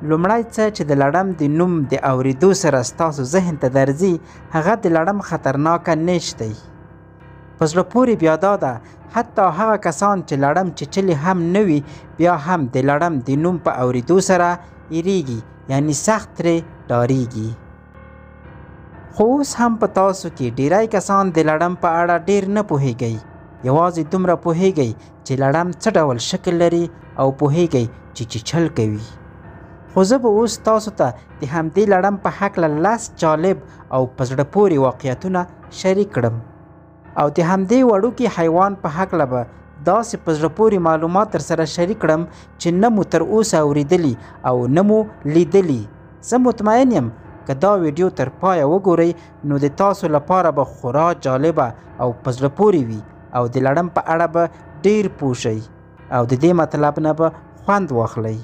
لومړی څه چې د لړم د نوم د اوریدو سره ستاسو ذهن ته درځي، هغه د لړم خطرناکه نیش دی. په زړه پورې بیا دا ده، حتی هغه کسان چې لړم چیچلي هم نه وي، بیا هم د لړم د نوم په اوریدو سره ایریږي، یعنی سخت ترې ډاریږي. خو اوس هم په تاسو کې ډیری کسان د لړم په اړه ډیر نه پوهیږئ. یوازې دومره پوهیږئ چې لړم څه ډول شکل لري او پوهیږئ چې چیچل کوي. خو زه به اوس تاسو ته د همدې لړم په هکله 10 جالب او په زړه پورې واقعیتونه شریک کړم، او د همدې وړوکي حیوان په هکله به داسې په زړه پورې معلومات در سره شریک کړم چې نه مو تر اوسه اوریدلي او نه مو لیدلي. زه مطمئن یم که دا ویډیو تر پایه وګورئ نو د تاسو لپاره به خورا جالبه او په زړه پورې وي، او د لړم په اړه به ډیر پوه شئ او د دې مطلب نه به خوند واخلئ.